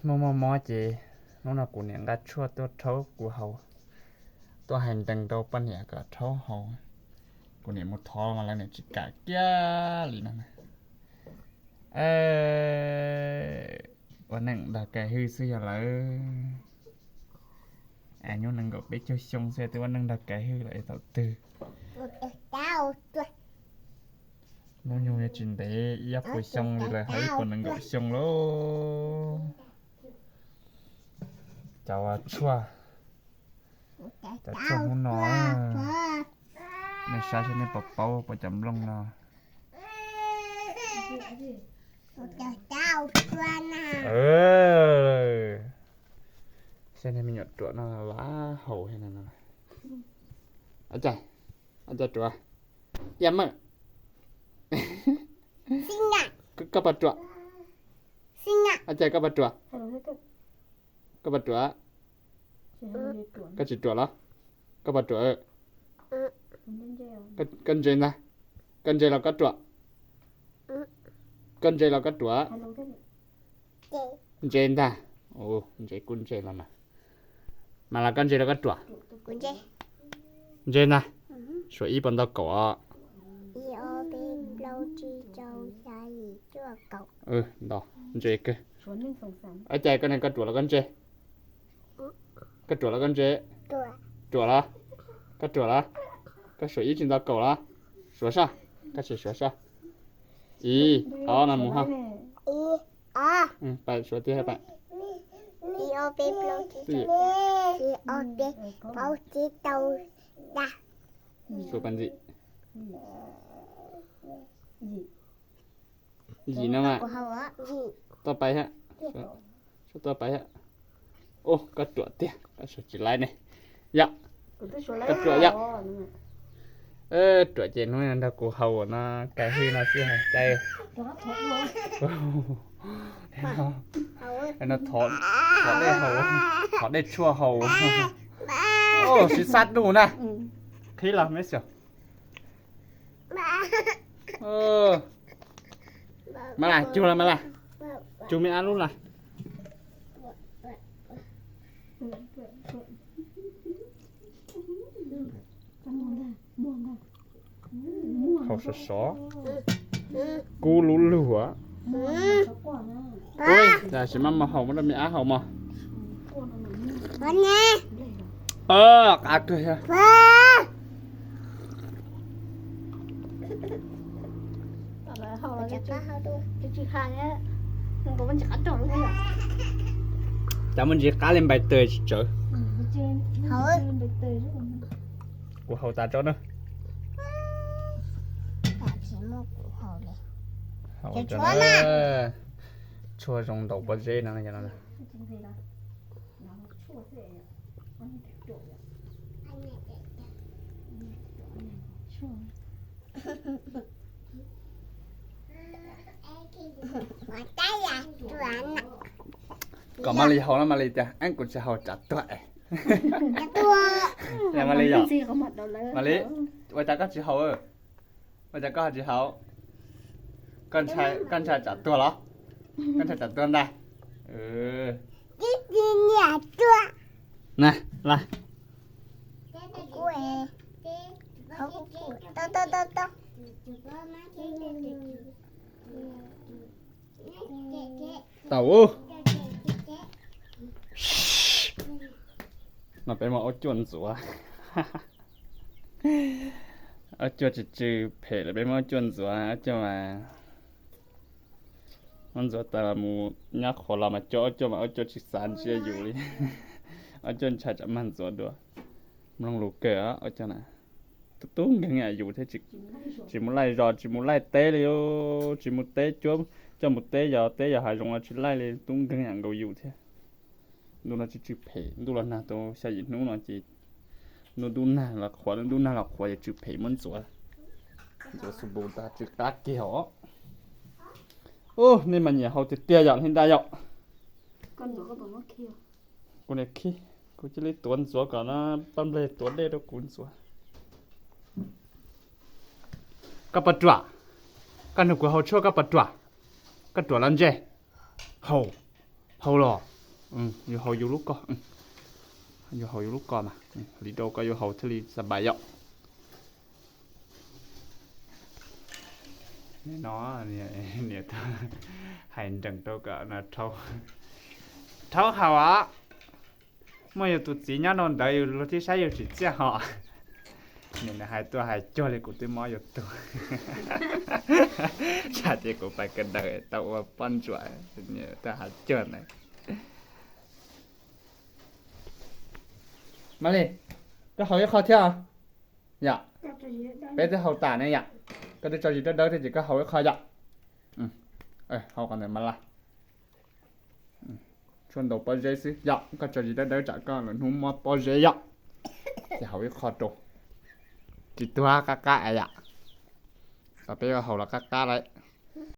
Muaj muaj mob ces hnub no kuv niam nqa tshuaj tuaj rhaub kuv haus, tuaj hais nrees rau poj niam kom rhaub haus. Kuv niam mus thov mas lawv niam tsis kam kiag li no. Ua neej dag kais hwj xwb yog lawv. Nyob nees nkaum peb caug xyoo xwb twb ua neej dag kais hwj lawm es thaum twg. Hnub nyoog yuav tsis ntev ib ob puas xyoo li lawm, hauv ib puas nees nkaum xyoo lauj. Cov tshuaj, cov tshuaj hnub no, nej saib seb nej puas paub puas cov nplooj no. Saib nej me nyuam ruam no lam haus. Cas, cas ruam, ya maj, koj puas ruam? Cas koj puas ruam? Koj puas ruam? Koj tsis ruam los? Koj puas ruam? Koj ntse ntag. Koj ntse los koj ruam? Koj ntse los koj ruam? Ntse ntag. Ntse kuj ntse los mas. Mas los koj ntse los koj ruam? Ntse ntag. Suav ib puas ntau kaum os. Ntse kawg. Cas koj ne, koj ruam los koj ntse? Koj ruam los koj ntse? Ruam los? Koj ruam los? Koj suav ib tsis ntau kaum los? Suav soj, koj sim suav soj. Ib, ob no mus ho. Pab suav tiag pab. Suav pab ntxim. Yim no mas. Tuaj pais hab. Tuaj pais hab. Ub, koj ruam tiag, koj suav tsis laib ne. Yog, koj ruam yog. Ruam ces hnub no nrog kuv haus no, kais hwj no xwb hais cai. No thov dej haus, thov dej tshuaj haus. Siv xab dub na. Qhib los me xyom. Mas las cug los mas las, cug me ab lub las. Haus sov sov, kub lub lug. Tab sis maj mam haus, muab rau me ab haus mog. Qab kawg thiab. Cas muaj ntsis qab li npais taws tsis tsawv. Kuv haus tas tso na. Tshuaj zoo ntaus pob zeb no. Kom Maj Lis haus no, Maj Lis tias, ab, kuv tsis haus tsam tuag es. Maj Lis yom, Maj Lis, ua cas koj tsis haus? Ua cas koj tsis haus? Koj ntshai tsam tuag los? Koj ntshai tsam tuag ntag. Na, la. Tau. No peb muab aub cuaj ntxuav. Aub cuaj tsis tsw phem lawm, peb muab aub cuaj ntxuav, aub cuaj mas, muab ntxuav tas mus nyob qhuav los mas coj aub cuaj mas aub cuaj tsis xav ntsia yus li. Aub cuaj ntshai tsam mag ntxuav dua. Mloog lus kawg aub cuaj na. Tub nkeeg yam yus thiab, tsis mus laij zos, tsis mus laij teb li, tsis mus teb cuab, coj mus teb yos teb yos hav zoov los tsis laij li, tub nkeeg yam nkaus yus thiab. Ntuj no tsis tsw phem, ntuj los nag tau xya yim hnub no ces ntuj ntuj nag los qhuav, ntuj ntuj nag los qhuav ces tsw phem muab ntxuav, ntxuav xu npus tas tsw qab kiag os. Ub, nej mas nyiam haus tiag tiag yom, Hli Nra yom. Kuv niam khib, kuv cia li tuav ntxuav kom no, paj nplej tuav dej rau kuv ntxuav. Koj puas ruam? Koj nug kuv haus tshuaj koj puas ruam? Koj ruam los ntsej. Haus, haus los. Yuav haus yus lub ko, yuav haus yus lub ko mas li rau koj yuav haus thiaj li xab npais yom. No, niam hais nrees rau kom no rhaub haus os. Muaj yus tus txiv nyob rau ntawd yus luag tib saib yus tsis txiaj ho. Niam hais tuaj hais cuag li kuv twb mob yus tug. Tsam ces kuv pais kawm daws tau ua poj ntsuam, niam tuaj hais cuag ntawd. Mas li, koj haus ib qho thiab. Yom, peb twb haus tas ne yom. Koj twb tso zis dawb dawb thiab ces koj haus ib qho yom. Haus qhov ntawd mas laj. Tshuaj ntaus pob zeb xwb yom, koj tso zis dawb dawb tsam koj lwm hnub mob pob zeb yom. Ces haus ib qho rau. Tsis tuag, qab qab yom. Peb haus los qab qab lawm.